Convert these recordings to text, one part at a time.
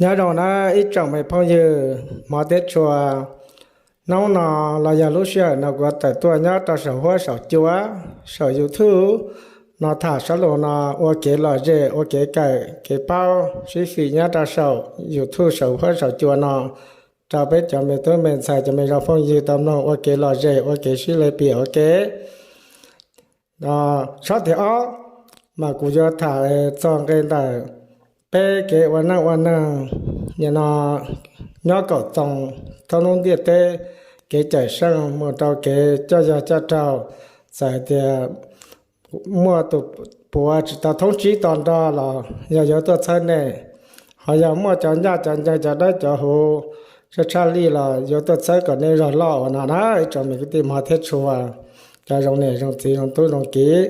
Nyob zoo na ib tsoom me phooj ywg hmov thiab tshua, hnub no los yog lub sij hawm no kuv tawm tuaj nyob rau saum huab saum cua, saum YouTube no tham sab lus no ua kev lom zem, ua kev kawm kev paub sib fim nyob rau saum YouTube saum huab saum cua no rau peb cov me tub me ntxhais cov me zoo phooj ywg tau mloog ua kev lom zem, ua kev sib le piam ua ke. Sab thib ob mas kuv yuav tham txog nqe ntawm peb kev ua neej ua neeg no nyob kaum txoos thoob lub ntiaj teb, kev cawm seej mus rau kev coj yog coj raug. Txawm tias muaj tus puav tsis tau thoob tsib to nrog los yog yuav tuaj txhawb nej, ho yog muaj cov ncaj cov ncees cov dawb cov huv tshaj tshaj lij los yuav tuaj txhawb kom nej zog loj ua no na ib tsoom me kwv tij hmov thiab tshua, cov zoo niam zoo txiv zoo tub zoo kiv.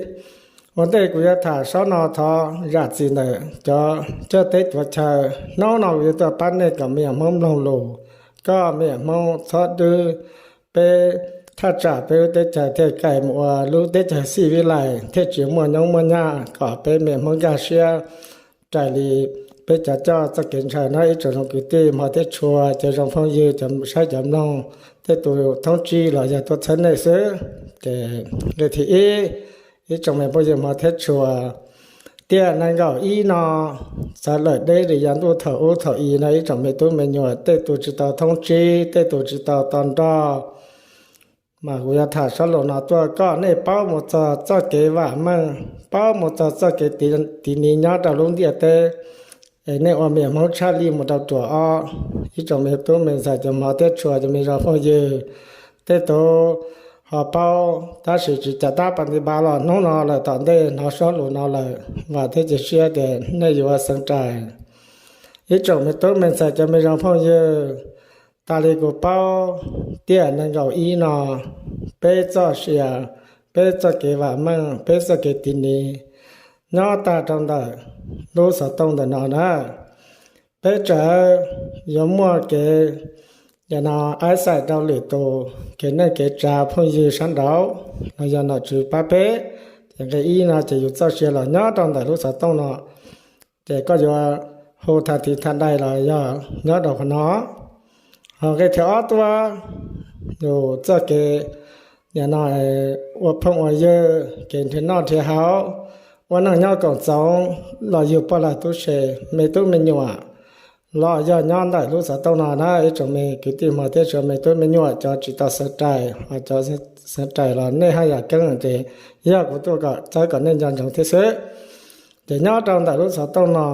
Ua ntej kuv yuav tham sab no thov zam txim ntawm cov coj teb tuav chaw. Hnub no kuv yuav tuaj pab nej kom me nyuam Hmoob mloog lus, kom me nyuam Hmoob txhob dwb, peb thaj tsam peb lub teb chaws thiaj kaim mus ua lub teb chaws xij vib lais, thiaj tsis muaj nyoob muaj nyaj, kom peb me nyuam Hmoob nkag siab raws li peb cov coj txoj kev ntshaw na ib tsoom zoo kwv tij hmov thiab tshua, cov zoo phooj ywg, cov saib cov mloog, tej tus thoob tsib los yog tuaj txhawb nej xwb. Ces nqe thib ib, ib tsoom me phooj ywg hmov thiab tshua, tiam nees nkaum ib no txawv lawm deb li yav ntuj thaum ub thaum i no ib tsoom me tub me nyuam, tej tus tsis tau thoob tsib, tej tus tsis tau to nrog, mas kuv yuav tham sab lus no tuaj kom nej paub mus txog txoj kev vam meej, paub mus txog txoj kev tiv ni nyob rau lub ntiaj teb. Es nej ua me nyuam Hmoob tshaj lij mus rau ruam ob, ib tsoom me tub me ntxhais cov hmov thiab tshua cov me zoo phooj ywg, tej tus ho paub tab sis tsis cam tab pas nti npa los hnub no lawm tom ntej hnov sab lus no lawm, vam thiab cia siab tias nej yuav xeev rais. Ib tsoom me tub me ntxhais cov me zoo phooj ywg, tas li kuv paub, tiam nees nkaum ib no peb txoj sia, peb txoj kev vam meej, peb txoj kev tiv ni nyob tag rau ntawm lub xov tooj ntawm no na. Peb tseem yuav muaj kev, yog no, aib xaim rau lwm tus, kev neej kev tsav phooj ywg sab nraud los yog nom tswv pab peb. Ces nqe ib no ces yus txoj sia los nyob rau ntawm lub xov tooj no, ces koj yuav hu thaj tiv thaj dai los yog nyob rau qhov no. Ho nqe thib ob tuaj, yus txoj kev, yog no, ua phooj ua ywg, kev nrhiav noj nrhiav haus, ua neej nyob koom txoos los yug poj lag tub se, me tub me nyuam los yog nyob ntawm lub xov tooj no na ib tsoom me kwv tij hmov thiab tshua, me tub me nyuam cov tsis tau xeev rais, ho cov xeev rais los nej haj yam keeb ces yog kuv tuaj kom txawb kom nej nco ntsoov thiab xwb. Ces nyob rau ntawm lub xov tooj no,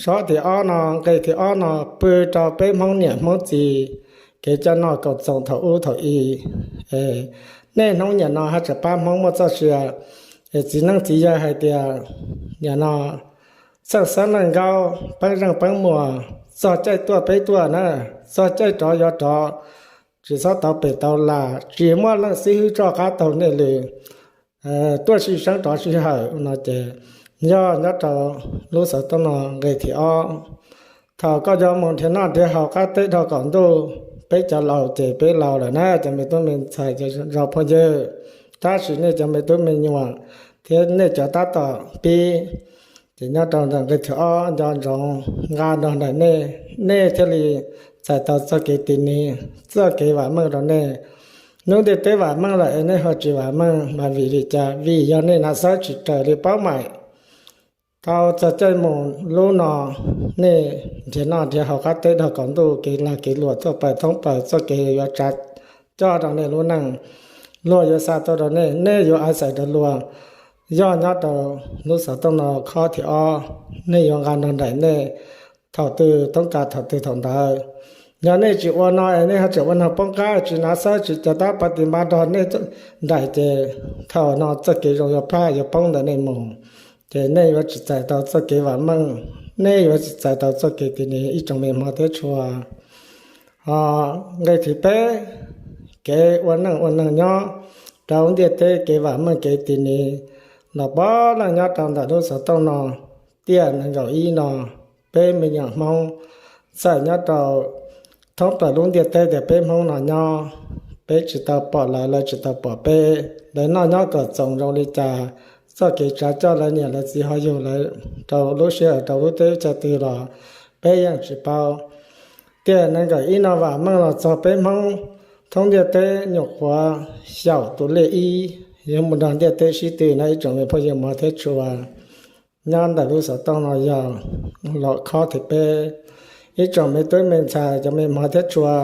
sab thib ob no, nqe thib ob no pw rau peb Hmoob niam Hmoob txiv kev coj noj koom txoos thaum ub thaum i. Nej hnub niaj no haj tseem pab Hmoob muaj txoj sia, es txiv neej txiv yaig hais tias, yog no, txheej xeeb leej nkaub, peeb zeej peeb muas, txog caij tuaj peb tuaj na, txog caij rov yuav rov, tsis txhob tau pem tau las, tsis muaj leej xib hwb roj qab taug nej li, tuaj sij seeb rov sij hawm no ces yog nyob rau lub xov tooj no nqe thib ob. Thaum koj yuav mus nrhiav noj nrhiav haus qab teb dhau kaum ntuj, peb cov laus ces peb laus lawm na cov me tub me ntxhais cov zoo phooj ywg, tab sis nej cov me tub me nyuam thiab nej cov tab tom pib, ces nyob rau ntawm nqe thib ob nco ntsoov nqa nrog nraim nej, nej thiaj li txais tau txoj kev tiv ni, txoj kev vam meej rau nej. Lub ntiaj teb vam meej lawm es nej ho tsis vam meej mas vim li cas? Vim yog nej nav xawb tsis raws li paub maim. Tau txog caij mus lub no, nej nrhiav noj nrhiav haus qab teb dhau kaum ntuj, kev lag kev luam tuaj plaws thoob plaws, txoj kev yuav tsav coj rau nej lub neej, luag yuav xa tuaj rau nej, nej yuav aib xais rau luag. Yog nyob rau lub xov tooj no khob thib ob, nej yuav nqa nrog nraim nej thaum twg toob kas thaum twg thaum ntawd. Yog nej tsis ua no es nej ho tseem ua neeg poob qab tsis nav xawb tsis cov tab pas tis npa nrog nej nraim ces thaum no txoj kev zoo yuav plaj yuav poob ntawm nej mus, ces nej yuav tsis txais tau txoj kev vam meej, nej yuav tsis txais tau txoj kev tiv ni ib tsoom me hmov thiab tshua. Ho nqe thib peb, kev ua neej ua neeg nyob rau ntiaj teb kev vam meej kev tiv ni los puav leej nyob rau ntawm lub xov tooj no. Tiam nees nkaum ib no, peb me nyuam Hmoob txawm nyob rau thoob plaws lub ntiaj teb tias peb Hmoob no nyob, peb tsis tau pom lawv, lawv tsis tau pom peb, lawv noj nyob kom txoos zoo li cas, txoj kev tsav coj lawv niam lawv txiv ho yug lawv rau lub sij hawm rau lub teb chaws twg los peb yeej tsis paub. Tiam nees nkaum ib no vam meej los txog peb Hmoob thoob ntiaj teb nyuam qhuav xyaum tus lej ib yuav mus nrog ntiaj teb sib tw na ib tsoom me phooj ywg hmov thiab tshua. Nyob ntawm lub xov tooj no yog los khob thib peb. Ib tsoom me tub me ntxhais cov me hmov thiab tshua,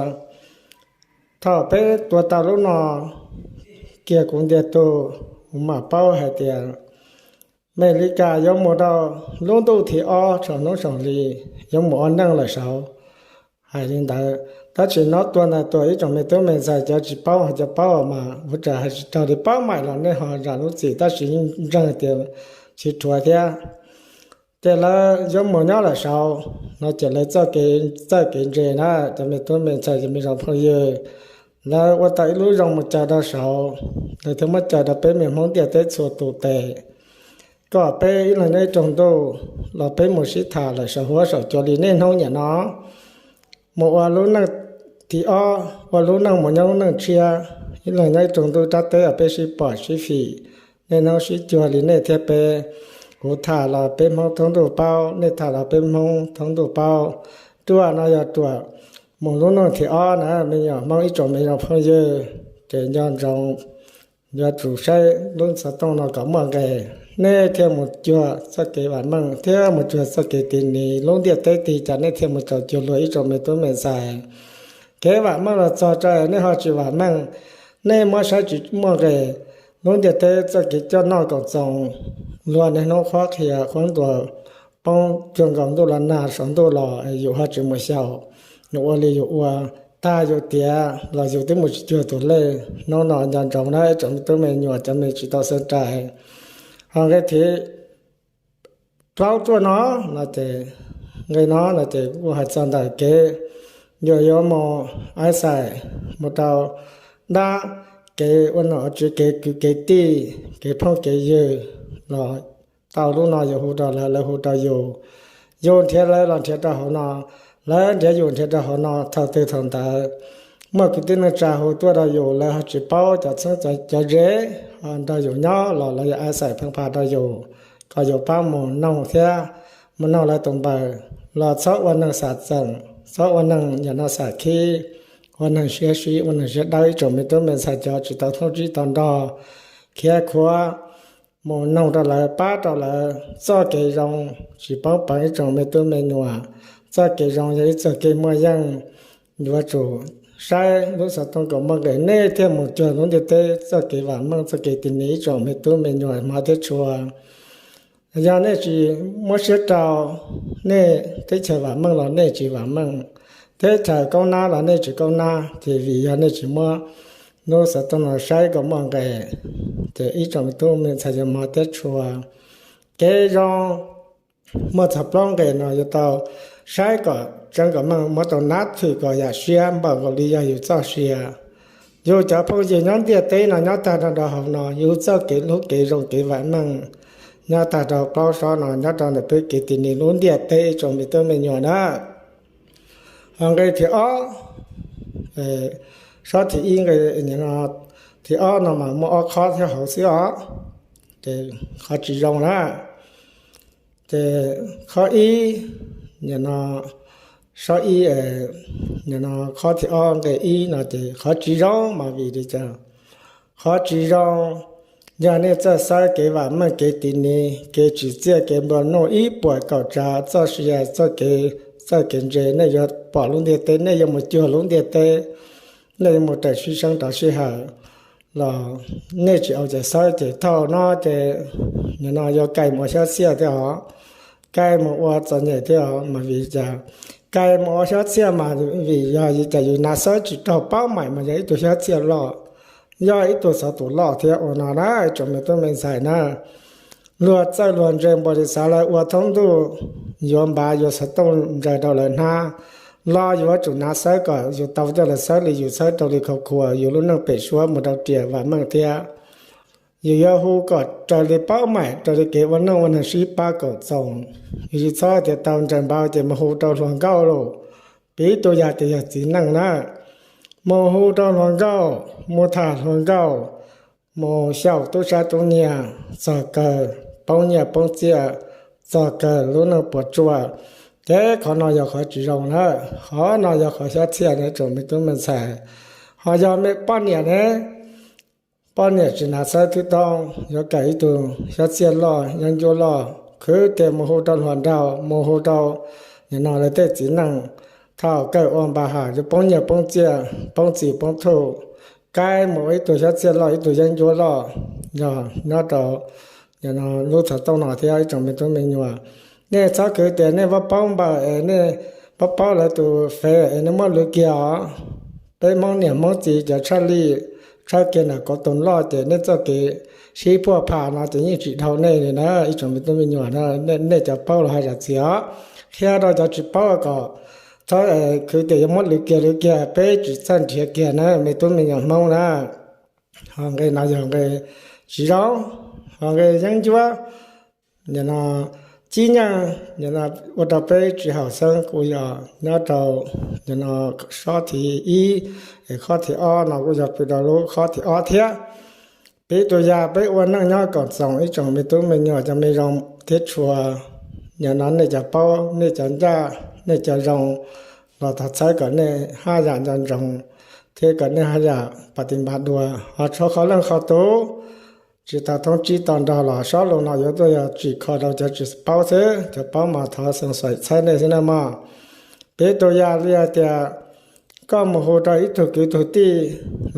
thaum peb tua tau lub no kiag kuv ntiag tug, kuv mam paub hais tias Mes Lis Kas yuav mus rau lub ntuj thib ob tsaus hnub tsaus hli, yuav mus ua neej lawm saud. Hais li ntawd, tab sis nov tua ntawd tua ib tsoom me tub me ntxhais cov tsis paub ho cov paub mas kuv tseem hais tsis raug li, paub mam los nej ho zam lub txim, tab sis yeej ntseeg tias tsis rhuav thiab. Ces lawv yuav mus nyob lawm saud no ces lawv txoj kev txawj kev ntse na, cov me tub me ntxhais cov me zoo phooj ywg, lawv ua tau ib lub zoo mus caw rau saud, lawv thiaj muab caw rau peb me Hmoob ntiaj teb txhua tus tes, kom peb ib leeg nyob ib rooj ntuj los peb mus sib tham lawm saum huab saum cua li niaj hnub niam no. Mus ua lub neej thib ob, ua lub neej mus nyob lub neej tshiab, ib leeg nyob ib rooj ntuj rab teb os, peb sib pom sib fim, niaj hnub sib cuag li nej thiab peb. Kuv tham los peb Hmoob thoob ntuj paub, nej tham los peb Hmoob thoob ntuj paub. Ruam no yog ruam mus lub neej thib ob na me nyuam Hmoob ib tsoom me zoo phooj ywg, ces nco ntsoov yuav tsum saib lub xov tooj no kom muaj nqis, nej thiaj mus cuag txoj kev vam meej thiab mus cuag txoj kev tis ni. Lub ntiaj teb tig cas nej thiaj mus tau cuag luag ib tsoom me tub me ntxhais. Kev vam meej los txog rau nej ho tsis vam meej, nej muab saib tsis muaj nqis. Lub ntiaj teb txoj kev coj noj kom txoos, luag niaj hnub qhuab qhia qhuab ntuas, poob cuag nkaus ntuj los nag saum ntuj los yus ho tsis mus xyaum, yus ua li yus ua, tag yus tiav los yus twb mus tsis cuag tus lej. Hnub no nco ntsoov na ib tsoom me tub me nyuam cov me tsis tau xeeb rais. Ho nqe thib plaub tuaj no, no ces, nqe no no ces kuj hais txog ntawm kev yus yuav mus aib xais, mus rau dab, kev ua nom ua tswv, kev kwv kev tij, kev phooj kev ywg los tau lub no yus hu rau lawv, lawv hu rau yus, yus nrhiav lawv los nrhiav rau hauv no, lawv nrhiav yus nrhiav rau hauv no. Thaum twg thaum ntawd muaj kwv tij neej tsa hu tuaj rau yus, lawv ho tsis paub cov txheeb cov ze nrog yus nyob los lawv yuav aib xais pheej pha rau yus, kom yus pab mus noog thiab mus noog lawv tus npawb, los txhob ua neeg xam txeem, txhob ua neeg nim no xam khib, ua neeg siab sib, ua neeg siab dawb. Ib tsoom me tub me ntxhais cov tsis tau thoob tsib tau nrog, khiav khuav mus noog rau lawv, pab rau lawv txoj kev zoo, tsis poob peev ib tsoom me tub me nyuam. Txoj kev zoo yog ib txoj kev muaj yeej. Yuav tsum saib lub xov tooj kom muaj nqis, nej thiaj mus cuag lub ntiaj teb txoj kev vam meej, txoj kev tis ni ib tsoom me tub me nyuam hmov thiab tshua. Yog nej tsis muab siab rau, nej teb chaws vam meej los nej tsis vam meej, teb chaws koob nab los nej tsis koob nab, ces vim yog nej tsis muab lub xov tooj no saib kom muaj nqis. Ces ib tsoom me tub me ntxhais cov hmov thiab tshua, kev zoo muaj txog plaub nqe no yuav tau saib kom tseeb kom meej, muab tau nab thwm kom yam siab npaum nkaus li yog yus txoj sia. Yus cov phooj ywg nyob ntiaj teb no nyob tag nrho rau hauv no, yus txoj kev hlub kev zoo kev vam meej nyob tag nrho plaub sob no nyob rau ntawm peb kev tis ni lub ntiaj teb ib tsoom me tub me nyuam na. Ho nqe thib ob, sob thib ib nqe, thib ob no mas muaj ob qhov thiab hauv xwb os. Ces qhov tsis zoo na, ces qhov ib, nim no sob ib, nim no qhov thib ob nqe ib no ces qhov tsis zoo mas vim li cas? Qhov tsis zoo yog nej txawj xawb kev vam meej, kev tis ni, kev tsim txiaj, kev nplua nuj ib puas kaum tsav txoj sia, txoj kev, txoj kev ntse, nej yuav pom lub ntiaj teb, nej yuav mus cuag lub ntiaj teb, nej yuav mus raws sib seeb rau sij hawm los nej tsis au ces xawb ces thaum no ces nim no yuav kais mus ua xyab txhiaj thiab os, kais mus ua txom nyem thiab os. Mas vim cas kais mus ua xyab txhiaj mas vim yog cas yus hnav xawb tsis raug paub mam mas yog ib tug xyab txhiaj loj, yog ib tug xov tus loj thiab ua no na tsoom me tub me ntxhais na. Luag txawj luag ntse npaum li xav lawv ua thoob ntuj, yuav npav yuav xov tooj ntsaws rau lawv hnab los yus yuav tsum hnav xawb kom yus tau coj lawv xawb li yus xawb rau li khov khuas yus lub neej pem suab mus rau riam vam meej thiab. Yus yuav hu kom raws li paub mam, raws li kev ua neej ua neeg sib pab kom txoos. Yus tsis txhob tias tau ntsaws npav ces mus hu rau hluas nkauj lauj, piv tug yam tias yog txiv neej na, mus hu rau hluas nkauj, mus tham hluas nkauj, mus xyaum tub sab tub nyiag, txog kawg poob nyiaj poob txiaj, txog kawg lub neej puas tsuaj, Ces qhov no yog qhov tsis zoo na, qhov no yog qhov xyob txhiaj na tsoom me tub me ntxhais. Ho yog me poj niam ne, poj niam tsis hnav xawb thwb toob, yuav kawm ib tug xyob txhiaj loj yeeb ncuab loj, khwv tias mus hu rau hluas nraug, mus hu rau nim no lawv tej txiv neej, thaum kawm ua npa hawm yuav poob nyiaj poob txiaj, poob txim poob thuj, kaib mus ua ib tug xyob txhiaj loj ib tug yeeb ncuab loj, yog nyob rau lub xov tooj no thiab ib tsoom me tub me nyuam. Nej txhob khwv tias nej paub paub npaws es nej paub paub lawv tus fev es nej muab lwv kiag os. Peb Hmoob niam Hmoob txiv cov tshaj lij tshawb kiag ntawm kauv toom loj ces nej txoj kev sib puag pham no ces yeej tsis dhau nej li na ib tsoom me tub me nyuam na. Nej cov paub los hais zam txim os, qhia rau cov tsis paub kom txhob khwv tias yuav muab lwv kiag lwv kiag, peb tsis txawj nrhiav kiag na me tub me nyuam Hmoob na. Ho nqe no yog nqe tsis zoo, ho nqe yeeb ncuab, nim no cib nyeej, nim no ua rau peb tsis haum xeeb kuj yog nyob rau nim no khob thib ib, es khob thib ob no kuj yog pw rau lub khob thib ob thiab. Piv tus yam peb ua neej nyob kom txoos ib tsoom me tub me nyuam cov me zoo thiab tshua, nim no nej cov paub, nej cov ncaj, nej cov zoo los thov txhawb kom nej haj yam nco ntsoov thiab kom nej haj yam pas tis npas dua. Ho tshuav qhov leej qhov tus tsis tau thoob tsib to nrog los sob lus no yuav tuaj yog tsim kho rau cov tsis paub xwb, cov paub mas thov xeev xaim txhawb nej xwb na mog. Piv tus yam li hais tias koj mus hu rau ib tug kwv tug tij,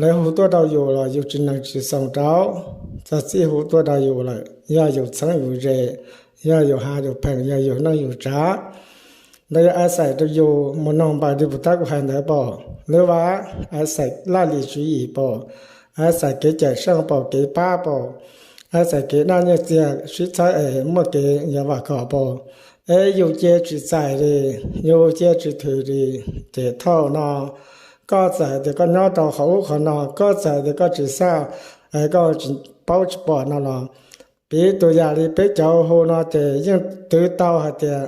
lawv hu tuaj rau yus los yus tsis nees tsis xoo rau, txog txij hu tuaj rau yus lawm yog yus txheeb yus ze, yog yus hav yus pheem, yog yus neej yus tsav. Ntawd yog a xaim rau yus mus noog npaws li puas tab kuv hais ntawd pom, lawv vas a xaim laj lim tswv yim pom, a xaim kev cawm seej pom, kev pab pom, a xaim kev daj nyiaj txiag sib txhawb es muaj kev yuav vam khom pom. Es yus cia tsis txais li, yus cia tsis thwm li, ces thaum no koj txawm tias koj nyob rau qhov ub qhov no, koj txawm tias koj tsis xaj, koj tsis paub tsis pom no los, piv tus yam li peb cov hu no ces yeej twv tau hais tias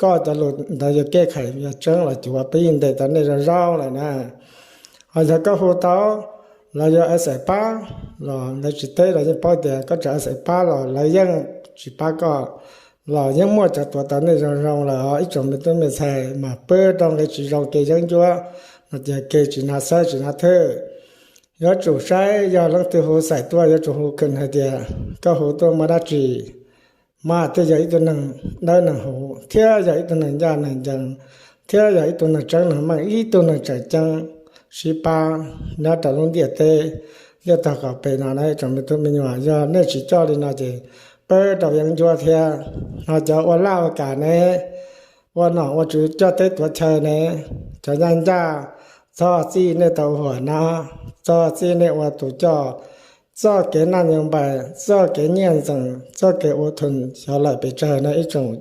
koj cov lus ntawd yog kej khais yog tseeb los cuav peb yeej ntes tau nej zoo zoo lawm na. Ho yog koj hu tau los yog a xaim pab los lawv tsis teb los yeej paub tias koj tseem a xaim pab los lawv yeej tsis pab koj, los yeej muaj cov tuav tau nej zoo zoo lawm os ib tsoom me tub me ntxhais. Mas pw rau nqe tsis zoo kev yeeb ncuab no tias kev tsis hnav xawb tsis hnav thwb. Yuav tsum saib yog leej twg hu xaim tuaj yuav tsum hu kheev hais tias koj hu tuaj muaj dab tsi, mas thiaj yog ib tug neeg dawb neeg huv thiab yog ib tug neeg ncaj neeg ncees thiab yog ib tug neeg tseeb neeg meej ib tug neeg tseem ceeb sib pab nyob rau lub ntiaj teb liaj tog qaum pem no na tsoom me tub me nyuam. Yog nej tsis coj li no ces pw rau yeeb ncuab thiab. Ho cov ua laj ua kam ne, ua nom ua tswv coj teb tuav chaw ne, cov ncaj ncaj, txog txij nej tau huam nab, txog txij nej ua tus coj, txoj kev naj nyo npais, txoj kev nyiaj ntxeem, txoj kev ua thum xyov lawm pes tsawg na ib tsoom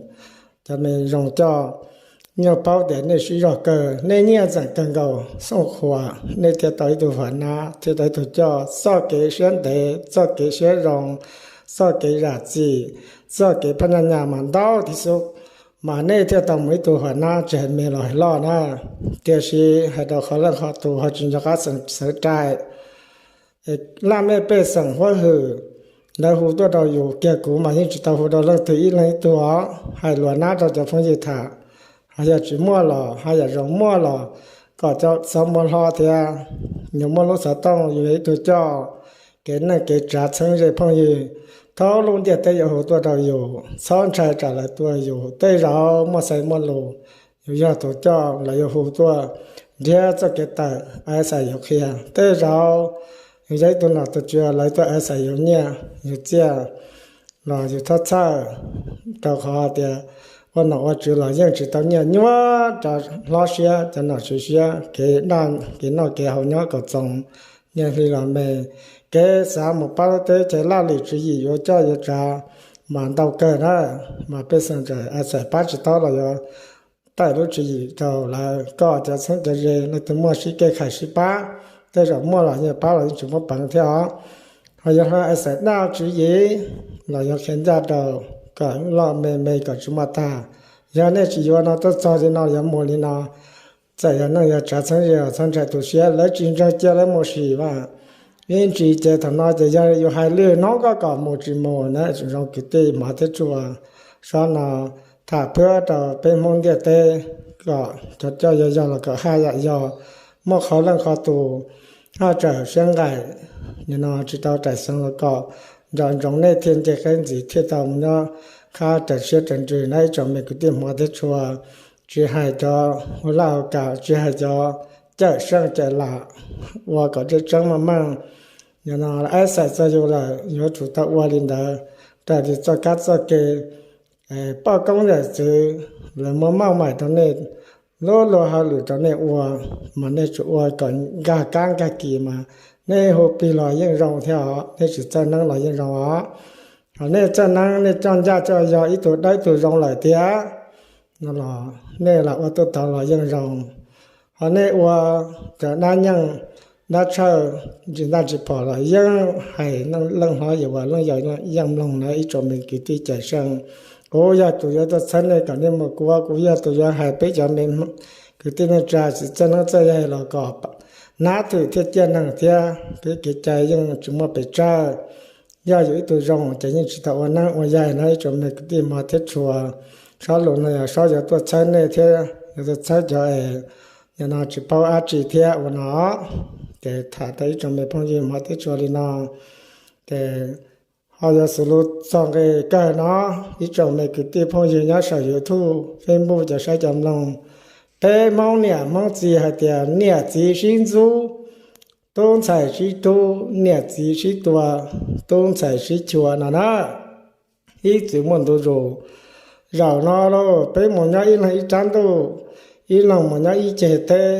cov me zoo coj. Nyuaj paub tias nej sib zog kawg, nej nyiaj ntxeem kawg nkaus xooj qhuas nej thiaj tau ib tug huam nab thiaj tau ib tug coj. Txoj kev siab ntev, txoj kev siab zoo, txoj kev zam txim, txoj kev phaj nyaj nyaj mas ntau thiab xwb, mas nej thiaj tau mus ib tug huam nab tsis hais me los hais loj na. Tiam sis hais rau qhov leej qhov tus ho tsis nco qab xeev rais. Laj mej pej xeem huab hwm, lawv hu tuaj rau yus kiag kuv mas yeej tsis tau hu rau leej twg ib leeg ib tug os. Hais luag nab rau cov phooj ywg tham, ho yog tsis muaj los haj yam zoo, muaj los kom cov xov muaj hlo thiab. Yus muaj lub xov tooj yus yog ib tug coj, kev neej kev tsav txheeb ze phooj ywg, thoob lub ntiaj teb yuav hu tuaj rau yus, txhob ntshai tsam lawv tua yus. Tej zaum muaj xaiv muaj lus, yus yog tus coj lawv yuav hu tuaj nrhiav txoj kev tawm a xais yus qhia. Tej zaum yus yog ib tug nom tus tswv lawv tuaj a xais yus nyiaj yus txiaj los yus txhob txhawj, rau qhov tias ua nom ua tswv los yeej tsis tau nyiaj nyuab rau hlob siab cov nom tswv siab. Kev daj kev noj kev haus nyob kom txoos, nyiaj hli los me, kev xav mus pab lub teb chaws laj lim tswv yim yuav coj yuav tsav mas ntau kawg na. Mas pej xeem a xais pab tsis tau los yuav tawm lub tswv yim rau lawv. Koj cov txheeb cov ze leej twg muaj sib kev khais sib pab, tej zaum muaj los yeej pab los yeej tsis muab peev thiab os. Ho yog a xais daj tswv yim los yuav qhia ncaj rau kom loj me me kom tsis muaj tag. Yog nej tsis yuav no tuaj txog li no yuav mus li no, txawm yog neej yog tsav txheeb ze txhob ntshai tu siab, lawv tsis ntseeg cia lawv mus sim mas. Ib ntsis ces thaum no ces yog yus hais lwj hnub koj kom mus tsis mus na. Zoo kwv tij hmov thiab tshua, sob no tham phwb rau peb Hmoob ntiaj teb kom cov coj yog yog los kom haj yam yog, muaj qhov leej qhov tus haj tseem siab nqaim, nim no tsis tau raim xeev los kom nco ntsoov nej thiaj nce qeb ntxiv thiaj tau mus nyob qab raws siab raws ntsws na ib tsoom me kwv tij hmov thiab tshua. Tsis hais cov ua laj ua kam, tsis hais cov cawm seej cawm lam ua kom tseeb tseeb meej meej. Nim no aib xaim txog yus lawm yuav tsum tau ua li ntawd, raws li txoj kab txoj ke poj koob yawm txwv lawv muab mauj maim rau nej, lub luag hauj lwm rau nej ua, mas nej tsum ua kom nkag kab nkag kis mas nej hu plig los yeej zoo thiab os, nej tsis txawj neeb los yeej zoo os. Ho nej txawj neeb, nej coj ncaj coj yog, ib tug dawb ib tug zoo lawm tiag no los nej lam ua tuaj tau los yeej zoo. Ho nej ua cov dab nyeej dab tshawj ntsis ntaj ntsis phom los yeej hais leej hlob yawm uas leej yau yeej mloog na ib tsoom me kwv tij cawm seej. Kuv yog tus yuav tuaj txhawb nej kom nej mus kuab, kuv yog tus yuav hais peb cov me kwv tij neej tsa tsis txawj neeb txawj yaig los kom nab twm thiaj ciaj neeg thiab peb kev cai yeej tsis muaj pes tsawg. Yog yus ib tug zoo ces yeej tsis tau ua neeb ua yaig na ib tsoom me kwv tij hmov thiab tshua. Sob lus no yog Sob yuav tuaj txhawb nej thiab yuav tuaj txhawb cov es nim no tsis paub dab tsi thiab ua no. Ces tham rau ib tsoom me phooj ywg hmov thiab tshua li no, ces ho yuav xws lus txog nqe kawg no, ib tsoom me kwv tij phooj ywg nyob saum YouTube, Facebook cov saib cov mloog, peb Hmoob niam Hmoob txiv hais tias niam txiv sib ntxub, tub ntxhais sib rub, niam txiv sib tua, tub ntxhais sib chua no na. Ib txwm muaj ntu zus. Zaum no lauj, peb mus nyob ib leeg ib rab ntuj, ib leeg mus nyob ib ceg teb,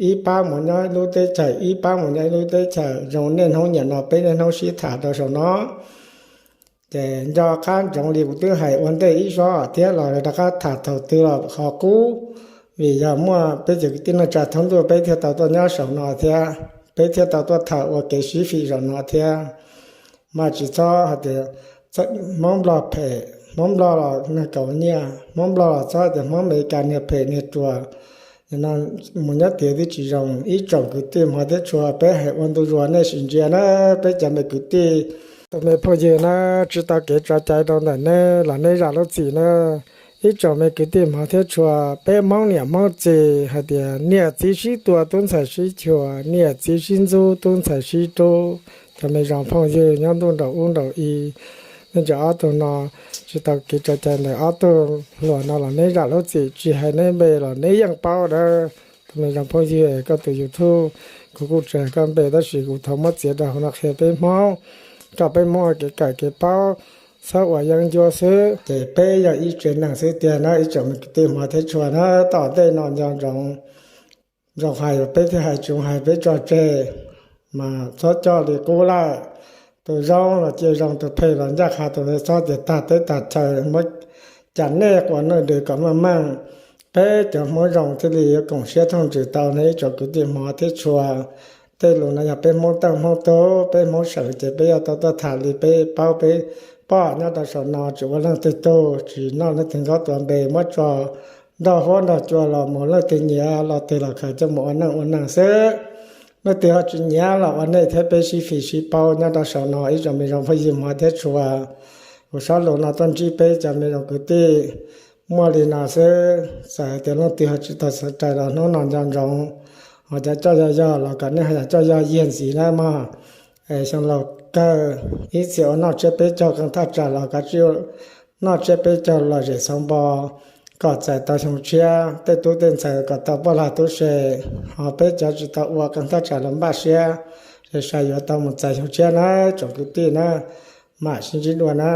ib pab mus nyob ib lub teb chaws, ib pab mus nyob ib lub teb chaws, zoo niaj hnub niam no peb niaj hnub sib tham rau saum no. Ces nco qab ntsoov li kuv twb hais ua ntej ib zaug thiab los rov qab tham thaum twg los qhov qub, vim yog muaj peb cov kwv tij neej tsa thoob ntuj peb thiaj tau tuaj nyob saum no thiab, peb thiaj tau tuaj tham ua kev sib fim saum no thiab. Mas tsis txhob hais tias Hmoob Nplog phem, Hmoob Nplog los niag kaus nyiaj, Hmoob Nplog los txhob tias Hmoob Amelikas niag phem niag ruam, mus nyob tiag twb tsis zoo. Ib tsoom kwv tij hmov thiab tshua, peb hais ua ntu zus nej sim ntsia na, peb cov me kwv tij, tus me phooj ywg na, tsis tau kev tso cai rau ntawm neb los neb zam lub txim na. Ib tsoom me kwv tij hmov thiab tshua, peb Hmoob niam Hmoob txiv hais tias niam txiv sib tua tub ntxhais sib chua, niam txiv sib ntxub tub ntxhais sib rub. Cov me zoo phooj ywg nyob ntuj nraum ub nraum i, nej cov ob tug no tsis tau kev tso cai ntawm ob tug hluas no los neb zam lub txim, tsis hais neb npe los neb yeej paub dab. Tus me zoo phooj ywg, koj tus YouTube kuv kuj tsis hais koj npe tab sis kuv thov muab txiav rau hauv no qhia peb Hmoob, kom peb Hmoob ua kev kawm kev paub, txhob ua yeeb ncuab xwb. Ces peb yog ib tsev neeg xwb tiag na ib tsoom me kwv tij hmov thiab tshua na. Tom ntej no nco ntsoov, zoo hais peb thiaj hais, tsis hais peb tso tseg, mas txhob coj li qub lawm. Tus zoo los cia zoo, tus phem los ncaj qha, tus txhob tias tag teb tag chaw muab cas nej quas nej dws kom meej meej. Peb cov Hmoob zoo thiaj li yuav koom siab thooj ntsws tau ne ib tsoom kwv tij hmov thiab tshua. Tej lus no yog peb Hmoob teej Hmoob tug, peb Hmoob seem ces peb yuav tau tuaj tham li peb paub peb pom nyob rau saum no, tsis ua leej twg tug, tsis noj leej twg nkaub tua npe, muab tso nrog huab nrog cua los mus, leej twg nyiam los twg los khaws coj mus ua neej ua neeg xwb. Leej twg ho tsis nyiam los ua nej thiab peb sib fim sib paub nyob rau saum no ib tsoom me zoo phooj ywg hmov thiab tshua. Kuv sob lus no tuaj ntsib peb cov me zoo kwv tij muaj li no xwb, txawm hais tias leej twg ho tsis tau xav rais los hnub no nco ntsoov, ho cov coj yog yog los kom nej ho yog coj yog yiag ntxiv na mog. Xyoo laus kawg, ib txhia ua noj tsiab peb caug qee thaj tsam los kav tsij noj tsiab peb caug lom zem xauv npo, kom txais tau xyoo tshiab, tej tub tej ntxhais kom tau poj lag tub se, ho peb cov tsis tau ua qee thaj tsam los npaj siab, sai sai yuav tau mus txais xyoo tshiab na tsoom kwv tij na, mam sib ntsib dua na.